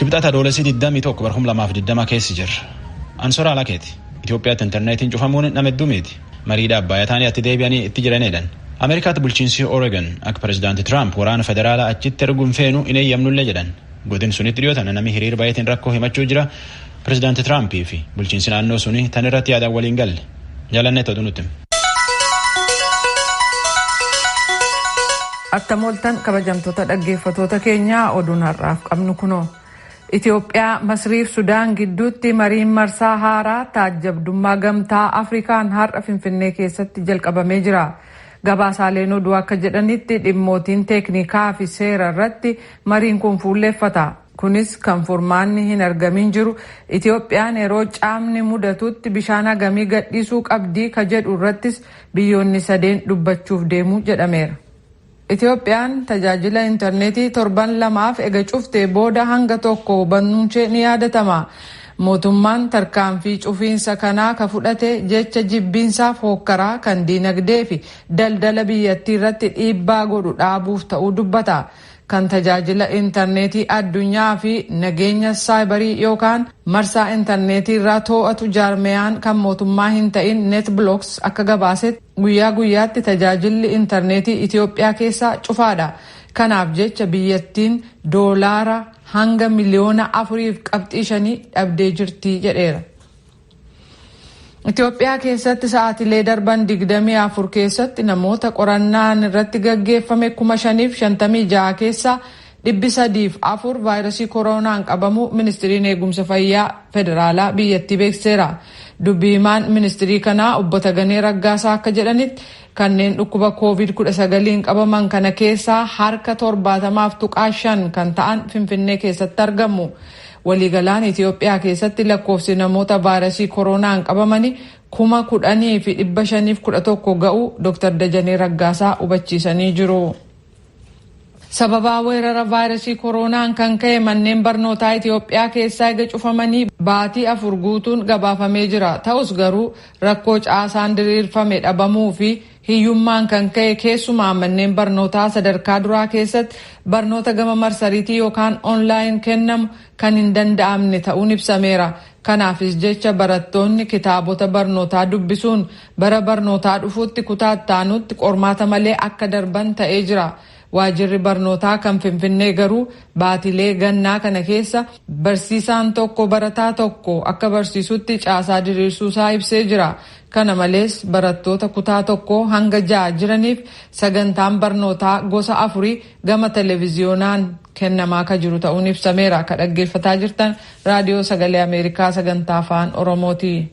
Kibxata Adoolessi 21 bara 2020 keessa jirra. Ansoora Alakeeti. Itoophiyaatti intarneetiin cufamuun nama hedduu miti. Mariidha Abbaayyaa itti deebi'anii itti jiranidhaan. Ameerikaatti bulchiinsi Oregon akka pireezidaanti Tiraamp waraana federaalaa achitti erguun feenu hin eeyyamnullee jedhan. Godin sunitti dhiyootan namni hiriir baay'eetiin rakkoo himachuu jira. Pireezidaanti Tiraampii fi bulchiinsi naannoo sunii tan irratti yaadaan waliin galle. Jaalannee ta'u nutti. Attam ooltan, kabajamtoota dhaggeeffatoota keenyaa, oduun har'aaf qabnu kunoo. Itoophiyaa, Masriif Sudaan gidduutti mariin marsaa haaraa taajjabdummaa Gamtaa Afrikaan har'a Finfinnee keessatti jalqabamee jira. Gabaasaaleen oduu akka jedhanitti, dhimmootiin teeknikaa fi seera irratti mariin kun fuulleeffata. Kunis kan furmaanni hin argamin jiru Itoophiyaan yeroo caamni mudatutti bishaan hagamii gadhiisuu qabdii ka jedhu irrattis biyyoonni sadeen dubbachuuf deemu jedhameera. Itoophiyaan tajaajila intarneetii torban 2f ega cuftee booda hanga tokko hubannuun ni yaadatama. Mootummaan tarkaanfii cufiinsa kanaa ka fudhate jecha jibbiinsaaf hookkaraa kan diinagdee fi daldala biyyattii irratti dhiibbaa godhu dhaabuuf ta'uu dubbata. Kan tajaajila intarneetii addunyaa fi nageenya saayibarii yookaan marsaa intarneetii irraa to'atu jaarmeyaan kan mootummaa hin ta'in NetBlocks akka gabaasetti, guyyaa guyyaatti tajaajilli intarneetii Itoophiyaa keessaa cufaadha. Kanaaf jecha biyyattiin doolaara hanga 4.5 miliyoona dhabdee jirti jedheera. Itoophiyaa keessatti sa'aatilee darban 24 keessatti namoota qorannaan irratti gaggeeffame 5,056 keessaa 304 vaayirasii koronaan qabamuu Ministiriin Eegumsa Fayyaa Federaalaa biyyattii beeksiseera. Dubbi himaan ministirii kanaa Obbo Taganee Raggaasaa akka jedhanitti, kanneen dhukkuba COVID-19 qabaman kana keessaa harka 70.5 kan ta'an Finfinnee keessatti argamu. Waliigalaan Itoophiyaa keessatti lakkoofsi namoota vaayirasii koronaan qabamanii 10,511 ga'uu Dr. Dajanee Raggaasaa hubachiisanii jiru. Sababaa weerara vaayirasii koronaan kan ka'e manneen barnootaa Itoophiyaa keessaa ega cufamanii baatii 4 guutuun gabaafamee jira. Ta'us garuu rakkoo caasaan diriirfame dhabamuu fi hiyyummaan kan ka'e keessumaa manneen barnootaa sadarkaa duraa keessatti barnoota gama marsariitii yookaan online kennamu kan hin danda'amne ta'uun ibsameera. Kanaafis jecha barattoonni kitaabota barnootaa dubbisuun bara barnootaa dhufuutti kutaa itti qormaata malee akka darban ta'ee jira. Waajjirri barnootaa kan Finfinnee garuu baatilee gannaa kana keessa barsiisaan tokko barataa tokko akka barsiisutti caasaa diriirsuusaa ibsee jira. Kana malees barattoota kutaa tokko hanga ja'a jiraniif sagantaan barnootaa gosa afurii gama televiziyoonaan kennamaa akka jiru ta'uun ibsameera. Ka dhaggeeffataa jirtan Raadiyoo Sagalee Ameerikaa sagantaa Afaan Oromooti.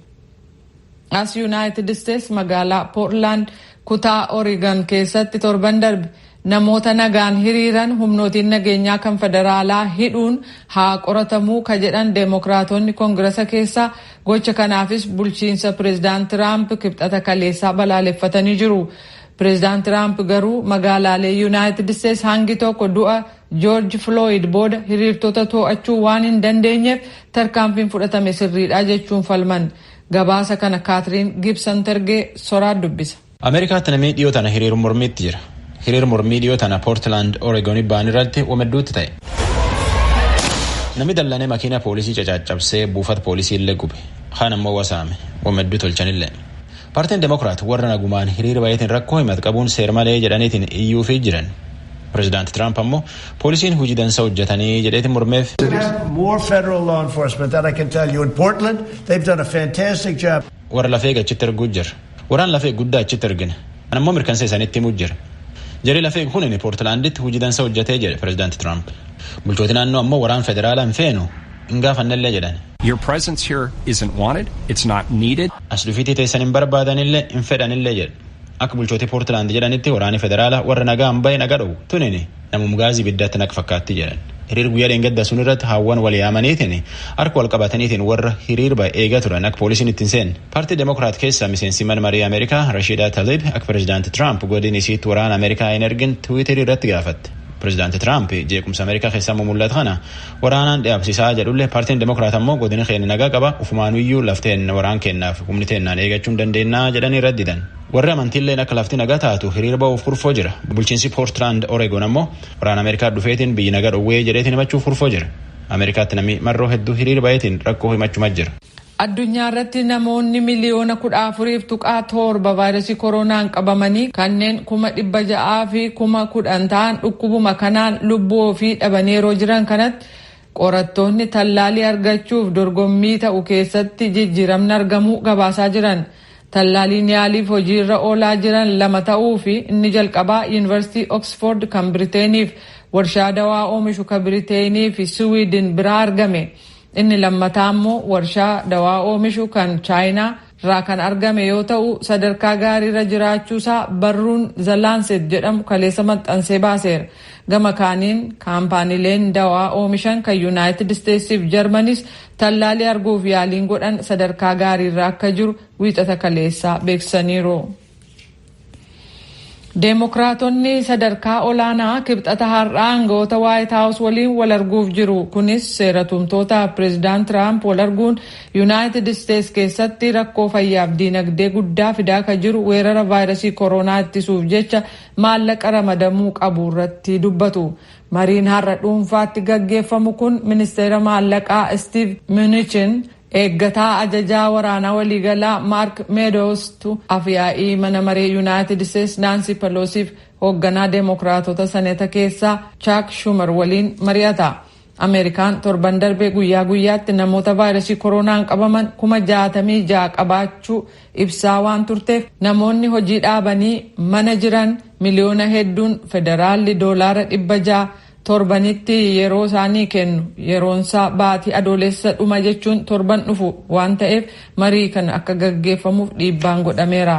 As Yuunaayitid Isteets magaalaa Poortland, kutaa Oregon keessatti torban darbe namoota nagaan hiriiran humnootiin nageenyaa kan federaalaa hidhuun haa qoratamuu ka jedhan deemokiraatonni koongirasa keessaa, gocha kanaafis bulchiinsa Pireezidaant Tiraamp Kibxata kaleessaa balaaleffatanii jiru. Pireezidaant Tiraamp garuu magaalaalee Yuunaayitid Isteets hangi tokko du'a Joorji Filooyid booda hiriirtota to'achuu waan hin dandeenyeef tarkaanfiin fudhatame sirriidha jechuun falman. Gabaasa kana Kaatiriin Gibson Tergee soraa dubbisa. Ameerikaatti namni dhiyoo tana hiriir mormiitti jira. Hiriir mormii dhiyoo tana Poortilaand, Oreegonii ba'an irratti wamedduutti ta'e. Namni dallanee makiina poolisii cacaccabsee buufata poolisii illee gube. Kaan ammoo wasaame. Wamedduu tolchanillee. Paartiin Demokiraat warra nagumaan hiriira baay'eetiin rakkoo himat qabuun seer malee jedhaniitiin iyyuufii jiran. Pireezidaanti Tiraamp ammoo poolisiin hojii dansa hojjetanii jedheetiin mormeef. More federal law enforcement, that I can tell you. In Portland, they've done a fantastic job. Warra lafee achitti erguu jira. Waraan lafee guddaa achitti ergina. Kan ammoo mirkansa isaanitti himuu jira. Jarri lafee kun Poortilaanditti hojii dansa hojjetee jedhe Pireezidaanti Tiraamp. Bulchooti naannoo ammoo waraan federaalaa hin feenu, hin gaafannellee jedhan. Your presence here isn't wanted. It's not needed. As dhufiitii teessan hin barbaadanillee, hin fedhanillee jedhe. Akka bulchootii Poortilaand jedhanitti, waraanni federaalaa warra nagaa hin bahe naga dhowu. Tunini namum gaazii ibiddaatti naqa fakkaatti jedhan. Hiriir guyyaa dheengadda sun irratti haawwan wal yaamaniitiin harka wal qabataniitiin warra hiriir bahe eegaa turan akka poolisiin ittiin seenne. Paartii Demokiraat keessaa miseensi mana marii Ameerikaa Rashiidaa Talib akka Pireezidaanti Tiraamp godin isiitti waraana Ameerikaa hin ergin Tiwiiterii irratti gaafatte. Pireezidaanti Tiraamp jeequmsa Ameerikaa keessaa mul'atu kana waraanaan dhaabsisaa jedhullee, paartiin Demokiraat ammoo godina keenya nagaa qaba, ufumaanuyyuu lafteen waraan kennaaf humni teennaan eegachuu hin dandeennaa jedhanii irratti didan. Warri amantiilleen akka lafti nagaa taatu hiriira ba'uuf kurfoo jira. Bulchiinsi Poortland, Oregon ammoo waraana Ameerikaa dhufeetiin biyyi nagaa dhowwee jedheetiin himachuuf kurfoo jira. Ameerikaatti namni marroo hedduu hiriira baay'eetiin rakkoo himachuma jira. Addunyaa irratti namoonni miliyoona 14.7 vaayirasii koronaan qabamanii kanneen 610,000 ta'an dhukkubuma kanaan lubbuu ofii dhabanii yeroo jiran kanatti qorattoonni tallaalii argachuuf dorgommii ta'u keessatti jijjiiramni argamuu gabaasaa jiran. Tallaaliin yaaliif hojiirra oolaa jiran lama ta'uu fi inni jalqabaa Yuunivarsiitii Oxford kan Biriteeniif warshaa dawaa oomishu kan Biriteenii fi Siwiidin biraa argame. Inni lammataa immoo warshaa dawaa oomishu kan Chaayinaa irraa kan argame yoo ta'u, sadarkaa gaariirra jiraachuusaa barruun The Lancet jedhamu kaleessa maxxansee baaseera. Gama kaaniin kaampaaniileen dawaa oomishan kan Yuunaayitid Isteetsiif Jarmanis tallaalii arguuf yaaliin godhan sadarkaa gaariirra akka jiru wiixata kaleessaa beeksisaniiru. Deemokiraatonni sadarkaa olaanaa kibxata har'aa aangawoota Waayit Haawus waliin wal arguuf jiru. Kunis seera tumtoota pireezidaant Tiraamp wal arguun Yuunaayitid Isteets keessatti rakkoo fayyaaf diinagdee guddaa fidaa kan jiru weerara vaayirasii koronaa ittisuuf jecha maallaqa ramadamuu qabu irratti dubbatu. Mariin har'a dhuunfaatti gaggeeffamu kun ministeera maallaqaa Steve Mnuchin, eeggataa ajajaa waraanaa waliigalaa Maark Meedoostu, afyaa'ii mana maree Yuunaayitid Isteets Naansi Peloosiif hoogganaa deemokiraatota saneeta keessaa Chaak Schumer waliin mari'ata. Ameerikaan torban darbee guyyaa guyyaatti namoota vaayirasii koronaan qabaman 66,000 qabaachuu ibsaa waan turteef, namoonni hojii dhaabanii mana jiran miliyoona hedduun federaalli doolaara 600 torbanitti yeroo isaanii kennu yeroonsaa baatii Adoolessa dhuma, jechuun torban dhufu waan ta'eef, marii kana akka gaggeeffamuuf dhiibbaan godhameera.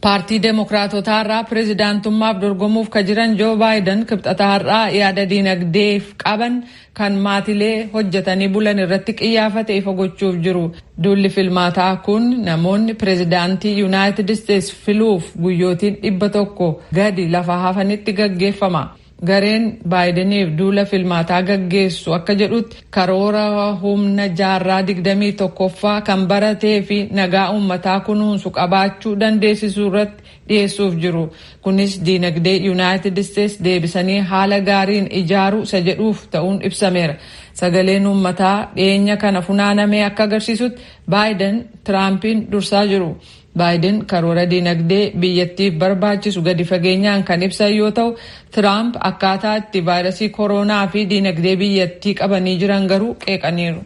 Paartii Deemokiraatotaa irraa pireezidaantummaaf dorgomuuf ka jiran Joo Baayiden kibxata har'aa yaada diinagdeef qaban kan maatilee hojjetanii bulan irratti qiyyaafate ifa gochuuf jiru. Duulli filmaataa kun namoonni pireezidaantii Yuunaayitid Isteets filuuf guyyootiin 100 gadi lafa hafanitti gaggeeffama. Gareen Baayideniif duula filmaataa gaggeessu akka jedhutti, karoora humna jaarraa 21ffaa kan baratee fi nagaa uummataa kunuunsu qabaachuu dandeessisuu irratti dhiyeessuuf jiru. Kunis diinagdee Yuunaayitid Isteets deebisanii haala gaariin ijaaruu isa jedhuuf ta'uun ibsameera. Sagaleen uummataa dhiyeenya kana funaanamee akka agarsiisutti Baayiden Tiraampiin dursaa jiru. Baayiden karoora diinagdee biyyattiif barbaachisu gadi fageenyaan kan ibsan yoo ta'u, Tiraamp akkaataa itti vaayirasii koronaa fi diinagdee biyyattii qabanii jiran garuu qeeqaniiru.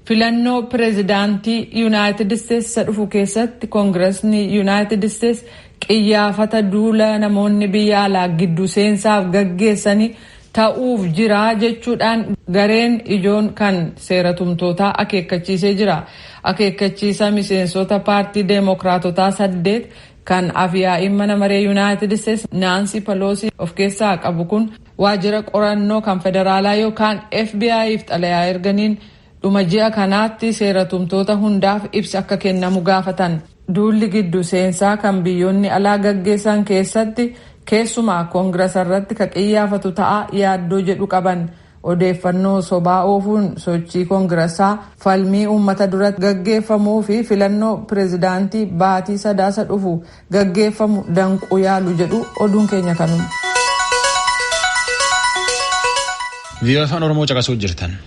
Filannoo pireezidaantii Yuunaayitid Isteets isa dhufu keessatti Koongiresni Yuunaayitid Isteets qiyyaafata duula namoonni biyya alaa gidduu seensaaf gaggeessanii ta'uuf jira jechuudhaan gareen ijoon kan seera tumtootaa akeekkachiisee jira. Akeekkachiisa miseensota paartii deemokiraatotaa saddeet kan afyaa'iin mana maree Yuunaayitid Isteets Naansi Peloosii of keessaa qabu kun waajjira qorannoo kan federaalaa yookaan FBI'f xalayaa erganiin dhuma ji'a kanaatti seera tumtoota hundaaf ibsa akka kennamu gaafatan. Duulli giddu seensaa kan biyyoonni alaa gaggeessan keessatti keessumaa koongirasa irratti ka qiyyaafatu ta'a yaaddoo jedhu qaban. Odeeffannoo sobaa oofuun sochii koongirasaa, falmii uummata duratti gaggeeffamuu fi filannoo pireezidaantii baatii Sadaasa dhufu gaggeeffamu danquu yaalu jedhu. Oduun keenya kanuma. VOA Afaan Oromoo caqasuu jirtan.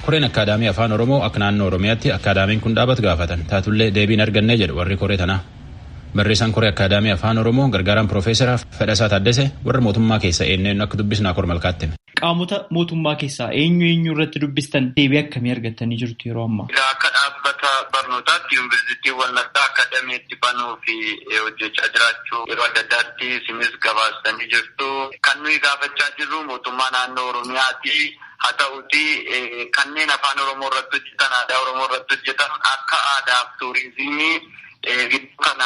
Koreen Akkaadaamii Afaan Oromoo akka naannoo Oromiyaatti akkaadaamiin kun dhaabatu gaafatan. Taatullee deebiin argannee jedhu warri koree tanaa. Barreessaan koree Akkaadaamii Afaan Oromoo gargaaraan Piroofeesara Fedhasaa Taaddasee warra mootummaa keessa eenyu akka dubbisnaa kor malkaatti hime. Qaamota mootummaa keessaa eenyu eenyu irratti dubbistan? Deebii akkamii argattanii jirtu yeroo ammaa? Akka dhaabbata barnootaatti Yuunivarsiitii Wallaggaa akka dameetti banuu fi hojjechaa jiraachuu yeroo adda addaatti isinis gabaasanii jirtu. Kan nuyi gaafachaa jirru mootummaa naannoo Oromiyaati. Haa ta'uti, kanneen afaan Oromoo irratti hojjetan, aadaa Oromoo irratti hojjetan, akka aadaaf turizimii gidduu kana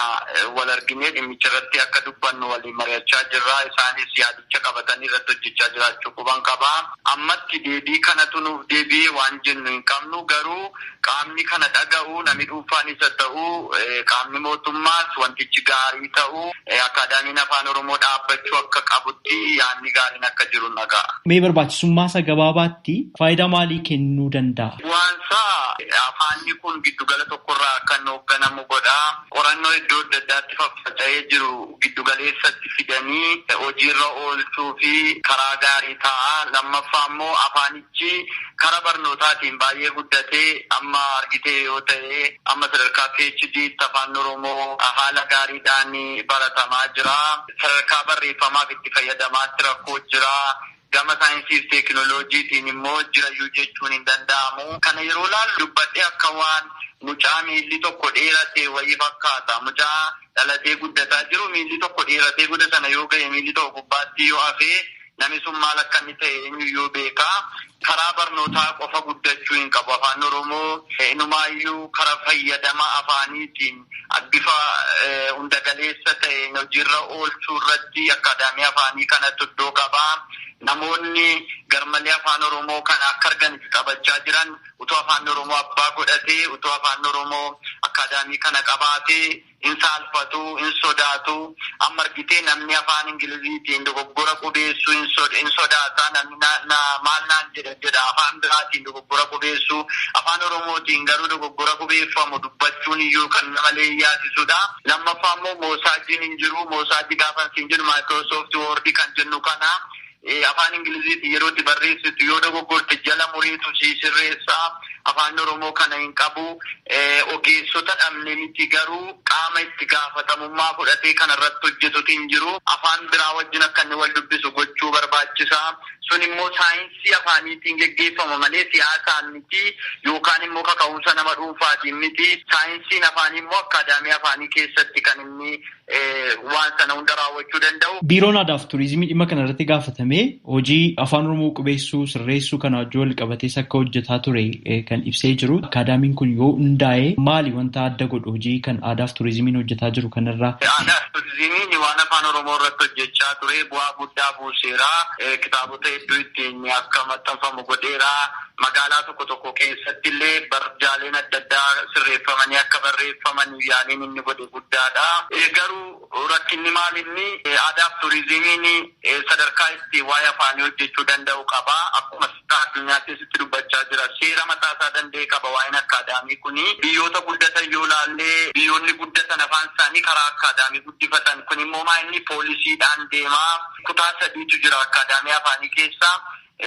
wal arginee dhimmicha irratti akka dubbannu waliin mari'achaa jirra. Isaanis yaadicha qabatanii irratti hojjechaa jiraachuu quban qaba. Ammatti deebii kanatu nuuf deebi'ee waan jennu hin qabnu, garuu qaamni kana dhaga'u, namni dhuunfaan isa ta'u, qaamni mootummaas, wantichi gaarii ta'u, akaadaamiin afaan Oromoo dhaabbachuu akka qabutti yaadni gaariin akka jiru dhaga'a. Mee barbaachisummaa isa gabaabaatti faayidaa maalii kennuu danda'a? Bu'aansaa afaanni kun giddugala tokkorraa akka inni hoogganamu godha. Qorannoo Muuxannoo iddoo adda addaatti faffaca'ee jiru giddugaleessatti fidanii hojiirra oolchuu fi karaa gaarii ta'a. Lammaffaa immoo afaanichi karaa barnootaatiin baay'ee guddatee amma argitee yoo ta'e amma sadarkaa PhD'tti afaan Oromoo haala gaariidhaan baratamaa jira. Sadarkaa barreeffamaaf itti fayyadamaatti rakkoo jira. Gama saayinsii fi teekinooloojiitiin immoo jirayyuu jechuun hin danda'amu. Kana yeroo laallu dubbadhee akka waan mucaa miilli tokko dheeratee wayii fakkaata. Mucaa dhalatee guddataa jiru miilli tokko dheeratee gudda sana yoo ga'e miilli tokko gubbaatti yoo hafee namni sun maal akka inni ta'e eenyuyyuu beekaa. Karaa barnootaa qofa guddachuu hin qabu. Afaan Oromoo inumaayyuu karaa fayyadama afaaniitiin bifa hundagaleessa ta'een hojiirra oolchuu irratti akkaadaamii afaanii kanatti iddoo qabaa. Namoonni garmalee afaan Oromoo kana akka arganitti taphachaa jiran utuu afaan Oromoo abbaa godhatee utuu afaan Oromoo akkaadaamii kana qabaatee hin saalfatu, hin sodaatu. Amma argitee namni afaan Ingiliziitiin dogoggora qubeessuu hin sodaata. Namni maal naan jedha jedha afaan biraatiin dogoggora qubeessuu. Afaan Oromootiin garuu dogoggora qubeeffamu dubbachuun iyyuu kan nama leeyyaasisudha. Lammaffaa immoo moosaajiin hin jiru. Moosaajii gaafa hin jedhu Maayikiroosoofti Woordii kan jennu kana. Afaan Ingiliziitiin yeroo itti barreessitu yoo dogoggorte jala muriitu si sirreessaa. Afaan Oromoo kana hin qabu. Ogeessota dhabne miti garuu qaama itti gaafatamummaa fudhatee kana irratti hojjetutu hin jiru. Afaan biraa wajjin akka inni wal dubbisu gochuu barbaachisaa. Sun immoo saayinsii afaaniitiin geggeeffama malee siyaasaan miti yookaan immoo kaka'umsa nama dhuunfaatiin miti. Saayinsiin afaanii immoo akkaadaamii afaanii keessatti kan inni waan sana hunda raawwachuu danda'u. Biiroon Aadaa fi Turizimii dhimma kana irratti gaafatamee hojii afaan Oromoo qubeessuu sirreessuu kana wajjin wal qabatees akka hojjetaa ture kan ibsee jiru. Akkaadaamiin kun yoo hundaa'e maali wanta adda godhu hojii kan aadaa fi turizimiin hojjetaa jiru kanarraa? Aadaa fi turizimiin waan afaan Oromoo irratti hojjechaa ture bu'aa guddaa buuseera. Kitaabota hedduu ittiin akka maxxanfamu godheera. Magaalaa tokko tokko keessatti illee barjaaleen adda addaa sirreeffamanii akka barreeffaman yaaliin inni godhe guddaadha. Garuu rakkinni maal inni aadaa fi turizimiin sadarkaa itti waa'ee afaanii hojjechuu danda'u qaba. Akkuma addunyaa keessatti dubbachaa jira. Seera mataa isaa danda'e qaba waa'een akkaadaamii kuni. Biyyoota guddatan yoo laallee biyyoonni guddatan afaan isaanii karaa akkaadaamii guddifatan. Kun immoo maa inni poolisiidhaan deemaa. Kutaa sadiitu jira akkaadaamii afaanii keessa.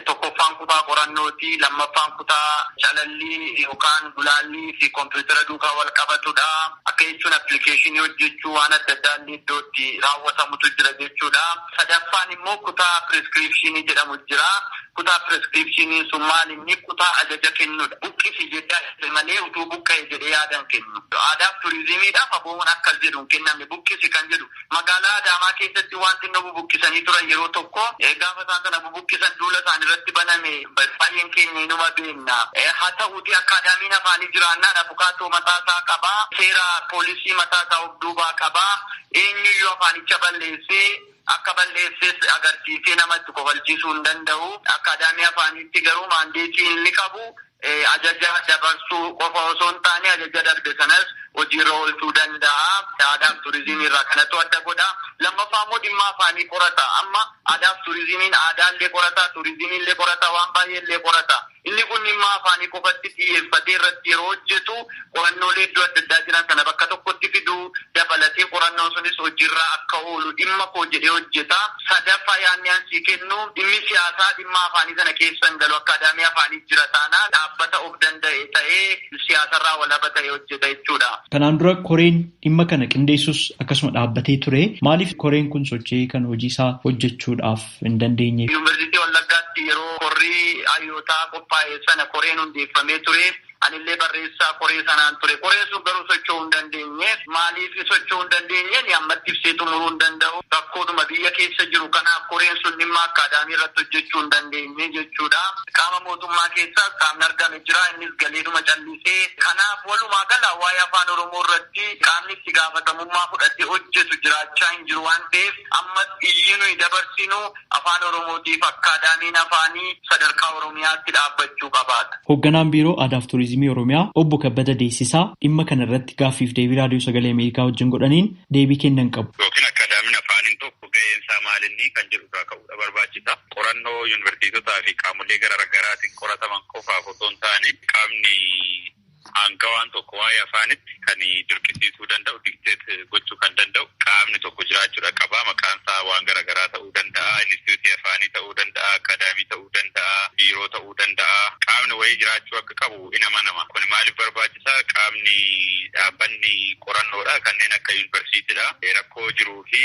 Tokkoffaan kutaa qorannooti, lammaffaan kutaa calallii yookaan gulaallii fi kompiitara duukaa wal qabatudha. Akka jechuun appilikeeshinii hojjechuu waan adda addaa illee iddootti raawwatamutu jira jechuudha. Sadaffaan immoo kutaa piriskiripshinii jedhamu jira. Kutaa piriskiripshiniin sun maal inni kutaa ajaja kennudha. Buqqisi jedhaa malee utuu buqqa'e jedhee yaadan kennu. Aadaaf turizimiidhaaf abooon akkas jedhu hin kennamne buqqisi kan jedhu. Magaalaa Adaamaa keessatti wanti inni bubuqqisanii turan yeroo tokko gaafa isaan sana bubuqqisan duula isaan irratti baname baay'een keenya inuma beekna. Haa ta'uuti akkaadaamiin afaanii jiraannaan abukaatoo mataasaa qaba. Seera poolisii mataasaa of duubaa qaba. Eenyuyyuu afaanicha balleessee akka balleessees agarsiisee namatti kofalchiisuu hin danda'u. Akkaadaamii afaaniitti garuu maandeetii inni qabu ajaja dabarsuu qofa osoo hin taane ajaja darbe sanas hojiirra oolchuu danda'a. Aadaaf turizimii irraa kanatu adda godha. Lammaffaa immoo dhimma afaanii qorata. Amma aadaaf turizimiin aadaa illee qorata, turizimii illee qorata, waan baay'ee illee qorata. Inni kun dhimma afaanii qofatti xiyyeeffatee irratti yeroo hojjetu qorannoolee iddoo adda addaa jiran sana bakka tokkotti fiduu dabalatee qorannoon sunis hojiirra akka oolu dhimma koo jedhee hojjeta. Sadaffaa yaadni ansii kennu dhimmi siyaasaa dhimma afaanii sana keessa hin galu akkaadaamii afaanii jira taanaan dhaabbata of danda'e ta'ee siyaasarraa walaba ta'ee hojjeta jechuudha. Kanaan dura koreen dhimma kana qindeessus akkasuma dhaabbatee ture. Maaliif koreen kun socho'ee kan hojii isaa hojjechuudhaaf hin dandeenye? Yuunivarsiitii Wallaggaatti yeroo korrii hayyootaa qophaa'e sana koreen hundeeffamee ture. Anillee barreessaa koree sanaan ture. Koreen sun garuu socho'uu hin dandeenye. Maaliif socho'uu hin dandeenye? Ammatti ibsee xumuruu hin danda'u. Rakkoodhuma biyya keessa jiru kanaaf koreen sun dhimma akkaadaamii irratti hojjechuu hin dandeenye jechuudha. Qaama mootummaa keessaas qaamni argame jira. Innis galeedhuma callisee. Kanaaf walumaa gala waa'ee afaan Oromoo irratti qaamni itti gaafatamummaa fudhatee hojjetu jiraachaa hin jiru waan ta'eef ammas iyyi nuyi dabarsinu afaan Oromootiif akkaadaamiin afaanii sadarkaa Oromiyaatti dhaabbachuu qabaata. Hoogganaan Biiroo Aadaa fi Turizimii Oromiyaa Obbo Kabbada Deessisaa dhimma kana irratti gaaffiif deebii raadiyoo sagalee Ameerikaa wajjin godhaniin deebii kennan qabu. Yookiin akkaadaamiin afaaniin tokko ga'een isaa maalinni kan jedhu irraa ka'uudha barbaachisa. Qorannoo yuunivarsiitotaa fi qaamolee garaa garaatiin qorataman qofaaf osoo hin taane qaamni Aangawaan tokko waa'ee afaanitti kan dirqisiisuu danda'u, dictate gochuu kan danda'u qaamni tokko jiraachuudha qaba. Maqaan isaa waan garaagaraa ta'uu danda'a. Inistituutii afaanii ta'uu danda'a. Akaadaamii ta'uu danda'a. Biiroo ta'uu danda'a. Qaamni wayii jiraachuu akka qabu in amanama. Kun maaliif barbaachisaa? Qaamni dhaabbanni qorannoodha. Kanneen akka yuunivarsiitiidha. Rakkoo jiruu fi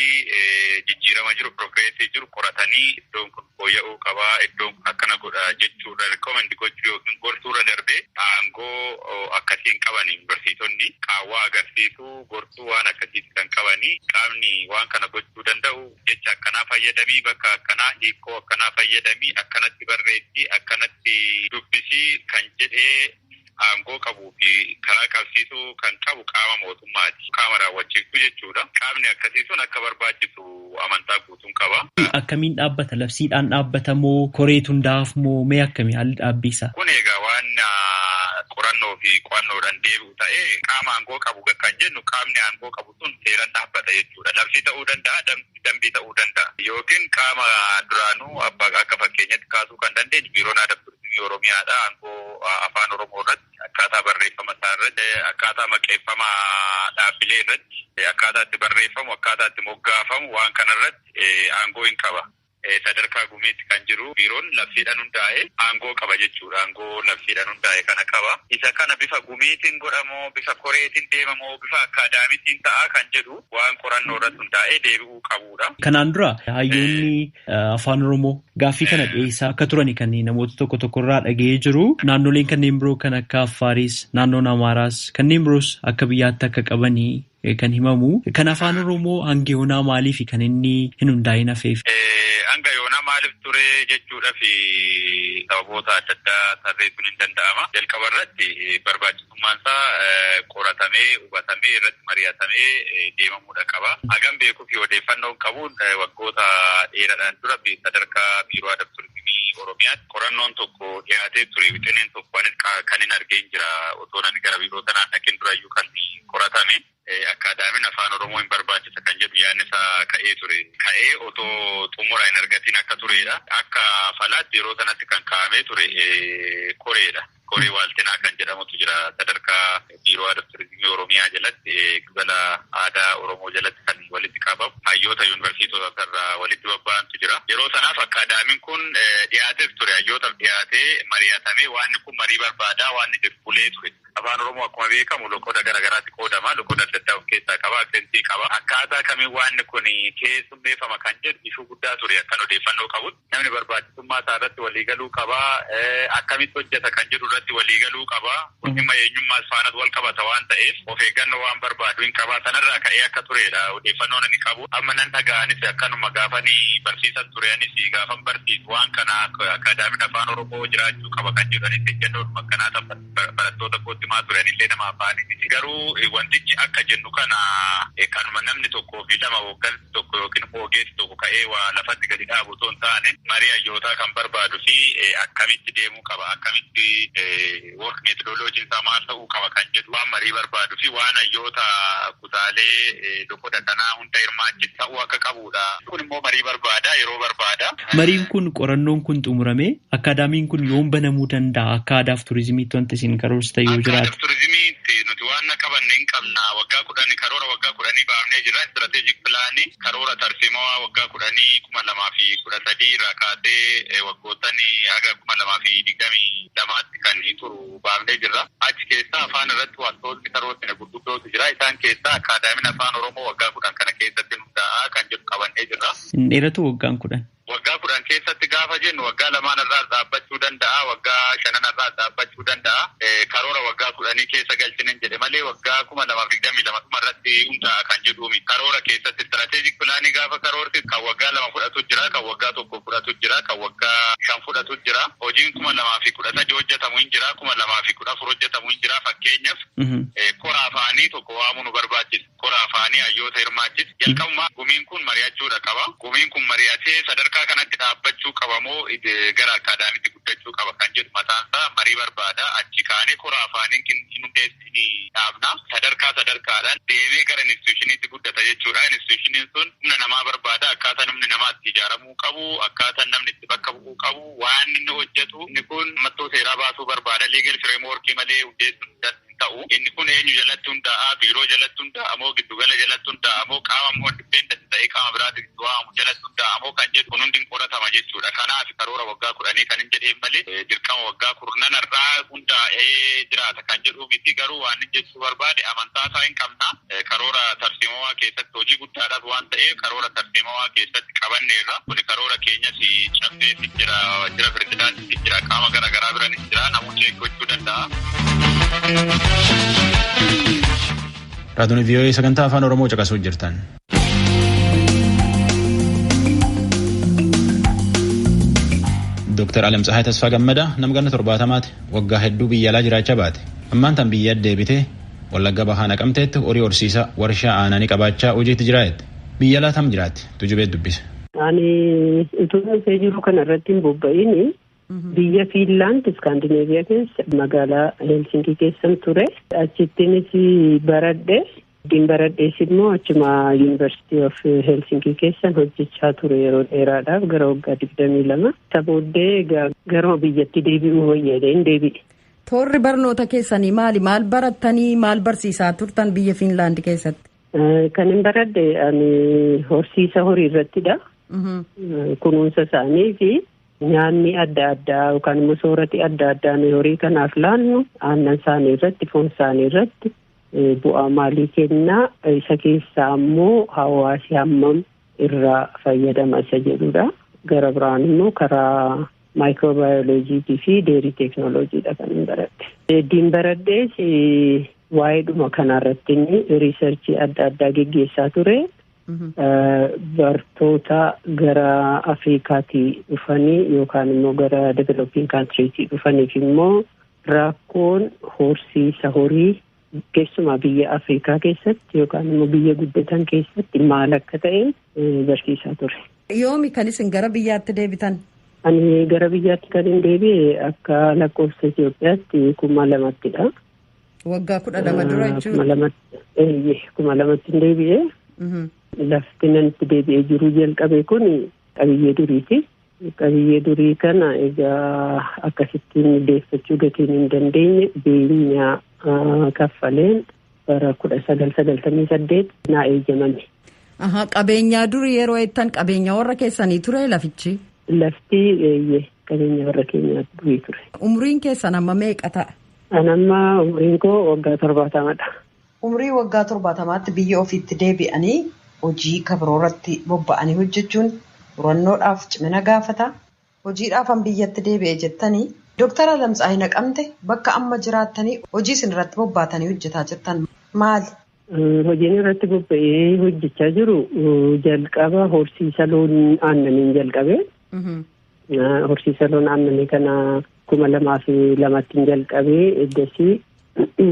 jijjiirama jiru, pirogreesii jiru qoratanii iddoon kun fooyya'uu qaba, iddoon kun akkana godha jechuudha. Rikoomandi gochuu yookiin gorsuurra darbee aangoo akkasiin qaban yuunivarsiitonni qaawwaa agarsiisuu, gorsuu waan akkasiiti kan qabanii. Qaamni waan kana gochuu danda'u jecha akkanaa fayyadamii, bakka akkanaa hiikoo akkanaa fayyadamii, akkanatti barreessii, akkanatti dubbisii kan jedhee aangoo qabuu fi karaa qabsiisuu kan qabu qaama mootummaati. Qaama raawwachiiftu jechuudha. Qaamni akkasii sun akka barbaachisu amantaa guutuun qaba. Akkamiin dhaabbata? Labsiidhaan dhaabbata moo koreetu hundaaf moo mee akkamii haalli dhaabbiisa? Kun egaa waan qorannoo fi qo'annoodhaan deebi'u ta'ee qaama aangoo qabu kan jennu qaamni aangoo qabu sun seeraan dhaabbata jechuudha. Labsii ta'uu danda'a, dambii ta'uu danda'a. Yookiin qaama duraanuu akka fakkeenyatti kaasuu kan dandeenyu biiroon aadaa fi turizimii Oromiyaadha. Aangoo afaan Oromoo irratti akkaataa barreeffama isaa irratti, akkaataa maqeeffama dhaabbilee irratti, akkaataa itti barreeffamu, akkaataa itti moggaafamu waan kana irratti aangoo hin qaba. Sadarkaa gumiitti kan jiru biiroon labsiidhaan hundaa'e aangoo qaba jechuudha. Aangoo labsiidhaan hundaa'e kana qaba. Isa kana bifa gumiitiin godhamoo, bifa koreetiin deemamoo, bifa akkaadaamiitiin ta'a kan jedhu waan qorannoo irratti hundaa'ee deebi'uu qabudha. Kanaan dura hayyoonni afaan Oromoo gaaffii kana dhiyeessaa akka turani kan namoota tokko tokkorraa dhaga'ee jiru. Naannoleen kanneen biroo kan akka Affaaris, naannoon Amaaraas kanneen biroos akka biyyaatti akka qabanii kan himamu. Kan afaan Oromoo hanga yoonaa maaliif kan inni hin hundaa'in hafeef? Hanga yoonaa maaliif ture jechuudha fi sababoota adda addaa tarreessuun hin danda'ama. Jalqaba irratti barbaachisummaan isaa qoratamee, hubatamee, irratti mari'atamee deemamuudha qaba. Hagam beekuu fi odeeffannoon qabuun waggoota dheeraadhaan dura sadarkaa biiroo aadaa fi turizimii Oromiyaatti qorannoon tokko dhiyaatee ture. Wixineen tokko kan hin argeen jira. Otoo ani gara biiroo sanaan dhaqeen durayyuu kan qoratame. Akkaadaamiin afaan Oromoo hin barbaachisa kan jedhu yaadni isaa ka'ee ture. Ka'ee otoo xumura hin argatiin akka turedha. Akka falaatti yeroo sanatti kan kaa'amee ture koreedha. Koree waaltinaa kan jedhamutu jira sadarkaa biiroo aadaa fi turizimii Oromiyaa jalatti, gala aadaa Oromoo jalatti kan walitti qabamu hayyoota yuunivarsiitota irraa walitti babba'antu jira. Yeroo sanaaf akkaadaamiin kun dhiyaateef ture, hayyootaaf dhiyaatee mari'atamee waan kun marii barbaadaa waan jedhu bulee ture. Afaan Oromoo akkuma beekamu loqoda garaagaraatti qoodama. Loqoda adda addaa of keessaa qaba. Aksentii qaba. Akkaataa kamiin waan kun keessummeeffama kan jedhu ishuu guddaa ture akkan odeeffannoo qabutti. Namni barbaachisummaa isaa irratti waliigaluu qaba. Akkamitti hojjeta kan jedhu irratti waliigaluu qaba. Kun dhimma eenyummaas faanas wal qabata waan ta'eef of eeggannoo waan barbaadu hin qaba. Sanarraa ka'ee akka turedha odeeffannoon ani qabu. Amma nan dhaga'anis akkanuma gaafanii barsiisan ture anis gaafan barsiisu waan kana akkaadaamiin afaan Oromoo jiraachuu qaba kan jedhu anis ejjennoodhuma akkanaa barattoota kootti maa turan illee nama afaaniiti. Garuu wantichi akka jennu kana kanuma namni tokkoo fi lama hooggansi tokko yookiin ogeessi tokko ka'ee waa lafatti gadi dhaabu osoo hin taane marii hayyootaa kan barbaadu fi akkamitti deemuu qaba, akkamitti work methodology isaa maal ta'uu qaba kan jedhu waan marii barbaadu fi waan hayyoota kutaalee loqoda kanaa hunda hirmaachisu ta'uu akka qabudha. Kun immoo marii barbaada, yeroo barbaada. Mariin kun qorannoon kun xumurame akkaadaamiin kun yoom banamuu danda'a? Akka aadaaf turizimiitti wanti isin karoorsitan yoo jiraate. Turizimiitti nuti waan qabanne hin qabna. Waggaa 10 karoora waggaa 10 baafnee jira. Strategic plan karoora tarsiimoo waggaa 10 2013 irraa kaasee waggoottan haga 2022 kan turu baafnee jirra. Achi keessaa afaan irratti wantoonni karoortine gurguddootu jira. Isaan keessaa akkaadaamiin afaan Oromoo waggaa 10 kana keessatti hundaa'a kan jedhu qabannee jirra. Hin dheeratu waggaan 10. Waggaa 10 keessatti gaafa jennu waggaa 2 irraa dhaabbachuu danda'a, waggaa 5 irraa dhaabbachuu danda'a. Karoora waggaa 10 keessa galchinen jedhe malee waggaa 2022 irratti hundaa'a kan jedhuumi. Karoora keessatti strategic pilaanii gaafa karoorti kan waggaa 2 fudhatu jira, kan waggaa 1 fudhatu jira, kan waggaa 5 fudhatu jira. Hojiin 2013 hojjetamu hin jira, 2014 hojjetamu hin jira. Fakkeenyaaf kora afaanii tokko waamuu nu barbaachisa. Kora afaanii hayyoota hirmaachisa. Jalqabumaa gumiin kun mari'achuudha qaba. Gumiin kun mari'atee sadarkaa kanatti dhaabbachuu qaba moo gara akkaadaamiitti guddachuu qaba kan jedhu mataan isaa marii barbaada. Achi kaanee kora afaaniin hin hundeessini dhaabna. Sadarkaa sadarkaadhaan deemee gara institushiniitti guddata jechuudha. Institushiniin sun humna namaa barbaada. Akkaataa namni namaa itti ijaaramuu qabu, akkaataa namni itti bakka bu'uu qabu, waan inni hojjetu inni kun mattoo seeraa baasuu barbaada. Legal framework malee hundeessuun ta'u. Inni kun eenyu jalatti hundaa'a, biiroo jalatti hundaa'a moo giddugala jalatti hundaa'a moo qaama immoo independent ta'ee qaama biraatti waamamu jalatti hundaa'a moo kan jedhu kun hundi qoratama jechuudha. Kanaaf karoora waggaa 10 kan hin jedheen malee dirqama waggaa 10 irraa hundaa'ee jiraata kan jedhu miti. Garuu waan inni jechuu barbaade amantaa isaa hin qabna. Karoora tarsiimawaa keessatti hojii guddaadhaaf waan ta'eef karoora tarsiimawaa keessatti qabanneerra. Kun karoora keenyas cabsees jira, jira pirezidaantii jira, qaama garaagaraa bira ni jira, namoota gochuu danda'a. Raadiyoon VOA sagantaa afaan Oromoo caqasuu jirtan. Dooktar Alamtsahaay Tasfaa Gammadaa nama ganna 70 waggaa hedduu biyya alaa jiraachaa baate. Ammaan tan biyya deebitee Wallagga Bahaa Naqamteetti horii horsiisaa warshaa aananii qabaachaa hojiitti jiraate. Biyya alaa tam jiraatti? Tujubee dubbise. Ani utuu dhufee jiru kana irratti hin bobba'in biyya Fiinlaand Iskaandineeviyaa keessa magaalaa Helsinkii keessan ture. Achittiinis baradhe. Ittiin baradhees immoo achuma Yuunivarsiitii of Helsinkii keessan hojjechaa ture yeroo dheeraadhaaf gara waggaa 22. Isa booddee garuma biyyatti deebi'uu wayyaadheen deebi'e. Toorri barnoota keessanii maali? Maal barattanii maal barsiisaa turtan biyya Fiinlaand keessatti? Kan hin baradhe ani horsiisa horii irrattidha. Kunuunsa isaanii fi nyaanni adda addaa yookaan immoo soorati adda addaa nuyi horii kanaaf laannu aannan isaanii irratti foon isaanii irratti bu'aa maalii kennaa, isa keessaa immoo hawaasi hammam irraa fayyadama isa jedhudha. Gara biraan immoo karaa maayikiroobaayoloojiitii fi deerii teeknooloojiidha kan hin baradhe. Heddiin baradhees waa'eedhuma kanarratti inni riisarchii adda addaa geggeessaa ture. Bartoota gara Afrikaatii dhufanii yookaan immoo gara developing countrytii dhufaniif immoo rakkoon horsiisa horii keessumaa biyya Afrikaa keessatti yookaan immoo biyya guddatan keessatti maal akka ta'e barsiisaa ture. Yoomi kan isin gara biyyaatti deebitan? Ani gara biyyaatti kan hin deebi'e akka lakkoofsa Itoophiyaatti 2000ttidha. Waggaa 12 dura jechuudha. 2000tti hin deebi'e. Lafti nanitti deebi'ee jiru jalqabe kun qabiyyee duriiti. Qabiyyee durii kana egaa akkasittiin deeffachuu gatiin hin dandeenye beenyaa kaffaleen bara 1998 naa eeyyamame. Qabeenyaa durii yeroo jettan qabeenya warra keessanii ture lafichi? Lafti qabeenya warra keenyaa durii ture. Umriin keessan amma meeqa ta'a? An amma umriin koo waggaa 70dha. Umrii waggaa 70tti biyya ofiitti deebi'anii hojii kabiroo irratti bobba'anii hojjechuun murannoodhaaf cimina gaafata. Hojiidhaafan biyyatti deebi'e jettanii Dooktar Alamtsahaay Naqamte bakka amma jiraattanii hojii isin irratti bobbaatanii hojjetaa jirtan maali? Hojiin irratti bobba'ee hojjechaa jiru jalqaba horsiisa loon aannaniin jalqabe. Horsiisa loon aannanii kana 2002tti jalqabee eddasii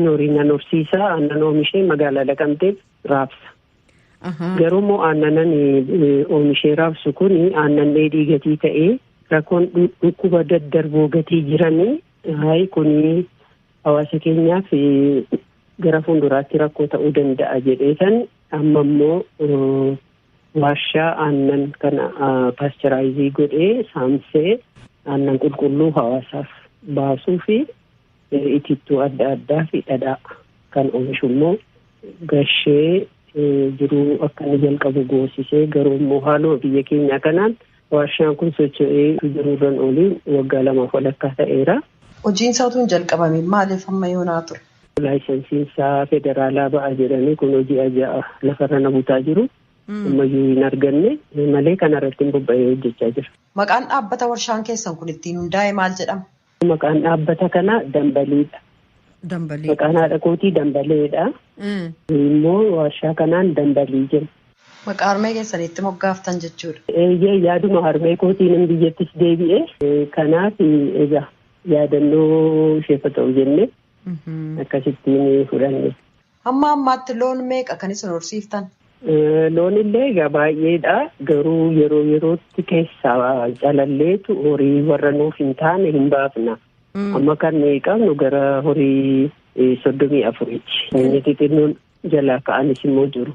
horii nan horsiisa aannan oomishee magaalaa Naqamteef raabsa. Garuu immoo aannan oomishee raabsu kun aannan dheedhii gatii ta'ee rakkoon dhukkuba daddarboo gatii jiranii hayi kun hawaasa keenyaaf gara fuulduraatti rakkoo ta'uu danda'a jedheetan amma immoo warshaa aannan kana paasteraayizii godhee saamsee aannan qulqulluu hawaasaaf baasuu fi itittuu adda addaa fi dhadhaa kan oomishu immoo gashee jiruu akka inni jalqabu goosisee garuu immoo haaluma biyya keenyaa kanaan warshaan kun socho'ee jiruurran oliin waggaa 2.5 ta'eera. Hojiin isaa utuu hin jalqabamiin maaliif amma yoonaa ture? Laayisensiin isaa federaalaa ba'a jedhanii kun hojii ajaa'a lafarra na butaa jiru. Ammayyuu hin arganne malee kanarratti hin bobba'ee hojjechaa jira. Maqaan dhaabbata warshaan keessan kun ittiin hundaa'e maal jedhama? Maqaan dhaabbata kanaa Dambaliidha. Dambalii. Maqaan haadha kootii Dambaleedha. Immoo warshaa kanaan Dambalii jenna. Maqaa harmee keessanitti moggaaftan jechuudha. Eeyyee yaaduma harmee kootiin biyyattis deebi'e. Kanaaf egaa yaadannoo isheef haa ta'u jennee akkasittiin fudhanne. Hamma ammaatti loon meeqa kan isin horsiiftan? Loon illee egaa baay'eedha. Garuu yeroo yerootti keessaa calalleetu horii warra nuuf hin taane hin baafna. Amma kan nuyi qabnu gara horii 34ti. Inni xixinnoon jalaa ka'anis immoo jiru.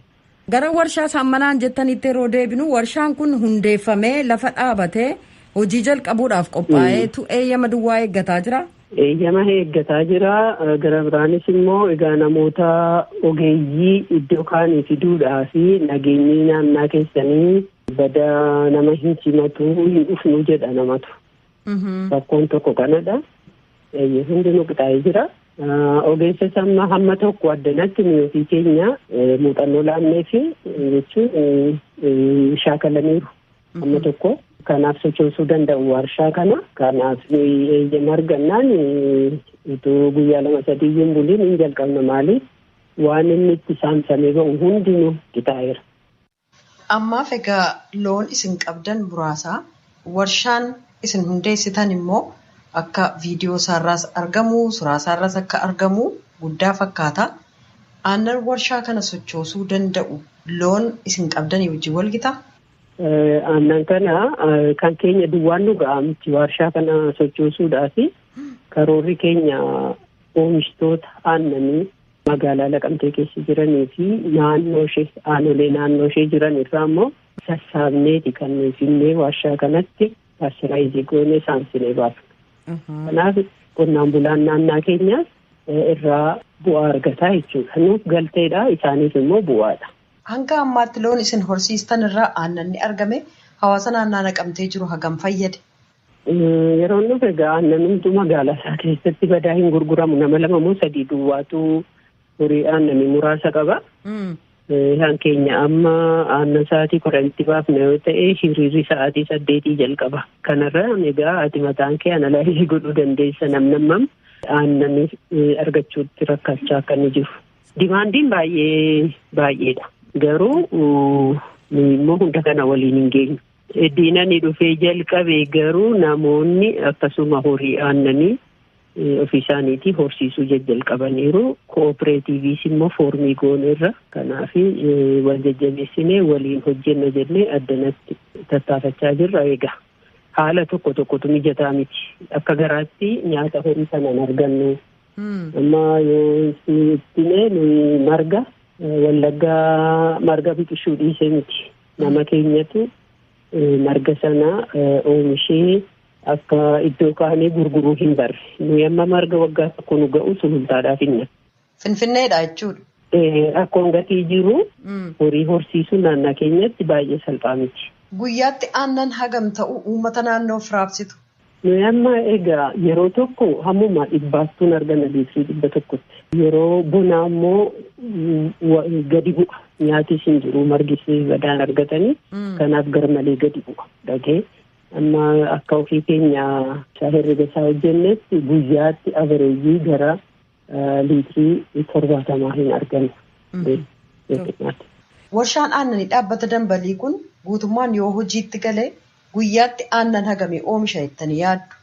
Gara warshaa saammanaan jettanitti yeroo deebinu warshaan kun hundeeffamee lafa dhaabatee hojii jalqabuudhaaf qophaa'eetu eeyyama duwwaa eeggataa jira. Eeyyama eeggataa jira. Gara biraanis immoo egaa namoota ogeeyyii iddoo kaanii fiduudhaa fi nageenyi naannaa keessanii bada nama hin simatu hin dhufnu jedha namatu. Rakkoon tokko kanadha. Hundinuu qixaa'ee jira. Ogeessa samma hamma tokko addanatti nuyi ofii keenya muuxannoo laannee fi jechuun shaakalaniiru hamma tokko. Kanaaf sochoosuu danda'u warshaa kana. Kanaaf nuyi eeyyama argannaan utuu guyyaa 2-3 hin buliin hin jalqabna maaliif waan inni itti saamsamee ba'u hundinuu qixaa'eera. Ammaaf egaa loon isin qabdan muraasa warshaan isin hundeessitan immoo akka viidiyoo isaarraas argamu suuraa isaarraas akka argamu guddaa fakkaata. Aannan warshaa kana sochoosuu danda'u loon isin qabdanii wajjin wal gitaa? Aannan kana kan keenya duwwaan nu ga'a miti warshaa kana sochoosuudhaaf karoorri keenya oomishtoota aannanii magaalaa Naqamtee keessa jiranii fi naannoo ishee aanolee naannoo ishee jiran irraa immoo sassaabneeti kan nuyi finnee warshaa kanatti paasteraayizii goonee saamsinee baafna. Kanaaf qonnaan bulaan naannaa keenyaas irraa bu'aa argataa jechuudha. Nuuf galteedha isaaniif immoo bu'aadha. Hanga ammaatti loon isin horsiistan irraa aannan ni argame hawaasa naannaa Naqamtee jiru hagam fayyade? Yeroo nuuf egaa aannan hunduu magaalaa isaa keessatti badaa hin gurguramu nama 2 moo 3 duwwaatu horii aannanii muraasa qaba. Isaan keenya amma aannan sa'aatii 10tti baafna yoo ta'e hiriirri sa'aatii 8 jalqaba. Kanarra egaa ati mataan kee analaayizii godhuu dandeessa namnamam aannan argachuutti rakkachaa akka inni jiru. Dimaandiin baay'ee baay'eedha. Garuu immoo hunda kana waliin hin geenyu. Diinani dhufee jalqabe garuu namoonni akkasuma horii aannanii ofii isaaniitii horsiisuu jajjalqabaniiru. Kooperaatiiviis immoo foormii gooneerra. Kanaaf wal jajjabeessinee waliin hojjenna jennee addanatti tattaafachaa jirra egaa. Haala tokko tokkotu mijataa miti. Akka garaatti nyaata horii sanaan argannu. Amma yoo ittine nuyi marga Wallaggaa marga biqilchuu dhiisee miti. Nama keenyatu marga sana oomishee akka iddoo kaanii gurguruu hin barre. Nuyi amma marga waggaa tokko nu ga'u sulultaadhaaf hinna. Finfinneedha jechuudha. Rakkoon gatii jiru horii horsiisuu naannaa keenyatti baay'ee salphaa miti. Guyyaatti aannan hagam ta'u uummata naannoof raabsitu? Nuyi amma egaa yeroo tokko hammuma 100 arganna liitirii 100tti. Yeroo bonaa immoo gadi bu'a. Nyaatis hin jiru margis badaan argatanii kanaaf garmalee gadi bu'a. Dhagee amma akka ofii keenya herrega isaa hojjennetti guyyaatti averejii gara liitirii 70 hin arganna. Warshaan aannanii dhaabbata dambalii kun guutummaan yoo hojiitti galee guyyaatti aannan hagamee oomisha jettanii yaaddu?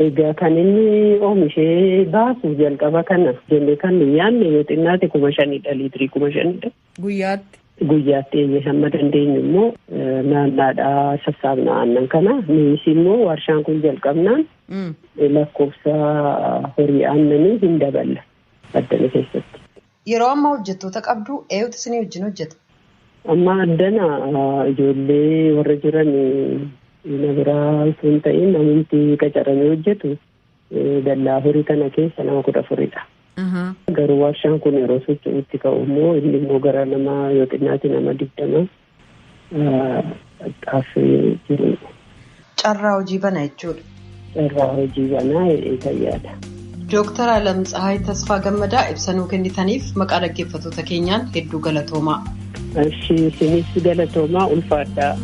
Egaa kan inni oomishee baasu jalqaba kana jennee kan nuyi yaadne yoo xinnaate 5,000 liitirii 5,000. Guyyaatti? Guyyaatti eeyyee hamma dandeenyu immoo naannaadhaa sassaabna aannan kana. Nuyis immoo warshaan kun jalqabnaan lakkoofsa horii aannanii hin daballa addana keessatti. Yeroo ammaa hojjettoota qabdu eenyutu isinii wajjin hojjeta? Amma addana ijoollee warra jiran na biraa osoo hin ta'in namni qacaramee hojjetu dallaa horii kana keessa nama 14dha. Garuu warshaan kun yeroo socho'utti ka'u immoo inni immoo gara nama yoo xinnaate nama 20 xaafee jiru. Carraa hojii bana jechuudha. Carraa hojii banaa fayyaadha. Dooktar Alam Tsahaay Tasfaa Gammadaa ibsanuu kennitaniif maqaa dhaggeeffattoota keenyaan hedduu galatoomaa. Isinis galatoomaa ulfaadhaa.